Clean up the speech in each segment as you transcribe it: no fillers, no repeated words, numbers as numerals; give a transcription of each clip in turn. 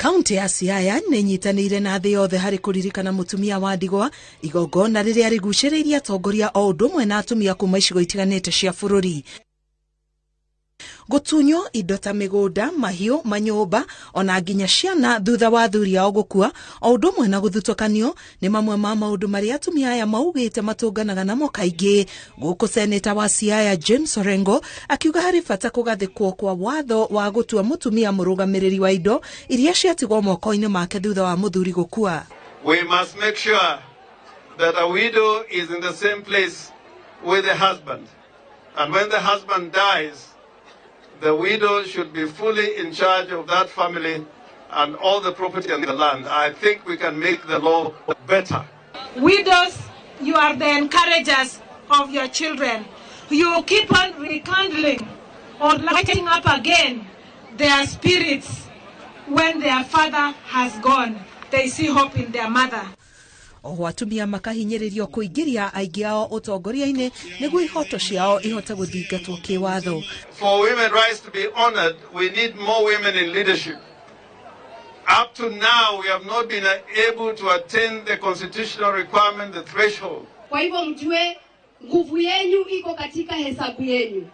Kaunti ya Siaya nĩ ĩnyitanĩire na thĩ yothe harĩ kũririkana mũtumia wa ndigwa, igongona rĩrĩa rĩgucĩrĩirie atongoria o ũndũ ũmwe na atumia kuma icigo itiganĩte cia bũrũri. Gũtunywo indo ta mĩgũnda, mahiũ, manyũmba ona nginya ciana thutha wa athuri ao gũkua, o ũndũ ũmwe na gũthutũkanio, nĩ mamwe ma maũndũ marĩa atumia aya maugĩte matũnganaga namo kaingĩ. Gũkũ seneta wa Siaya James Orengo akiuga harĩ bata kũgathĩkwo kwa watho wa gũtua mũtumia mũrũgamĩrĩri wa indo iria ciatigwo moko-inĩ make thutha wa mũthuri gũkua. We must make sure that a widow is in the same place with the husband. And when the husband dies, the widow should be fully in charge of that family and all the property and the land. I think we can make the law better. Widows, you are the encouragers of your children. You keep on rekindling or lighting up again their spirits when their father has gone. They see hope in their mother. Oho atumia makahinyĩrĩrio kũingĩria aingĩ ao ũtongoria-inĩ nĩguo ihoto ciao ihote gũthingatwo kĩwatho. For women rights to be honored, we need more women in leadership. Up to now, we have not been able to attain the constitutional requirement, the threshold. Kwa hivyo mjue nguvu yenyu iko katika hesabu yenyu,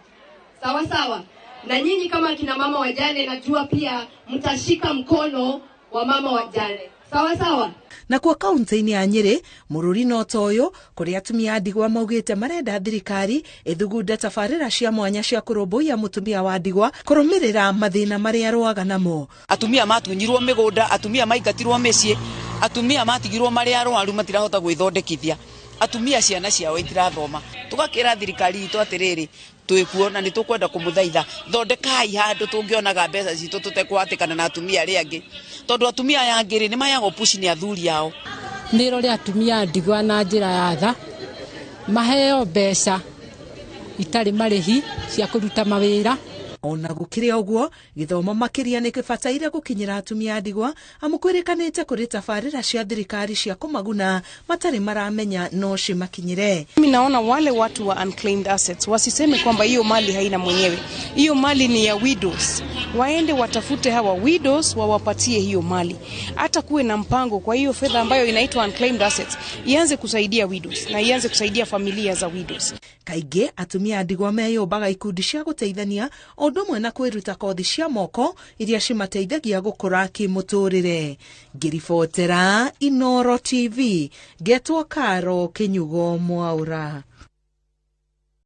sawa sawa. Na nyinyi kama kina mama wajane, najua pia mtashika mkono wa mama wajane, sawa sawa. Nakuo kaunti-inĩ ya Nyĩrĩ mũrũri no ta ũyũ, kũrĩa atumia a ndigwa maugĩte marenda thirikari ĩthugunde tabarĩra cia mwanya cia kũrũmbũiya mũtumia wa ndigwa kũrũmĩrĩra mathĩna marĩa arũaga namo. Atumia matunyirwo mĩgũnda, atumia maingatirwo mĩciĩ, atumia matigirwo marĩ arwaru matirahota gwĩthondekithia, atumia ciana ciao itirathoma. Tũgakĩra thirikari itũ atĩrĩrĩ, twĩkuo na nĩtũkwenda kũmũthaitha, thondekai handũ tũngĩonaga mbeca citũ tũtekũhatĩkana na atumia arĩa angĩ, tondũ atumia aya angĩ rĩ, nĩmayagwo push nĩ athuri ao. Nĩ rore atumia a ndigwa na njĩra ya tha, maheo mbeca itarĩ marĩhi cia kũruta mawĩra. Ona gũkĩrĩ ũguo, gĩthomo makĩria nĩ kĩbataire gũkinyĩra atumia a ndigwa, amu kwĩrĩkanĩte kũrĩ tabarĩra cia thirikari cia kũmaguna matarĩ maramenya no cimakinyĩre. Mimi naona wale watu wa unclaimed assets wasiseme kwamba hiyo mali haina mwenyewe. Hiyo mali ni ya widows. Waende watafute hawa widows wawapatie hiyo mali. Hata kuwe na mpango kwa hiyo fedha ambayo inaitwa unclaimed assets ianze kusaidia widows na ianze kusaidia familia za widows. Kaingĩ atumia a ndigwa meyũmbaga ikundi cia gũteithania o ũndũ ũmwe na kwĩruta kothi cia moko iria cimateithagia gũkũra kĩmũtũrĩre. Ngĩribotera Inooro TV, ngetwo Karo Kĩnyugo Mwaũra.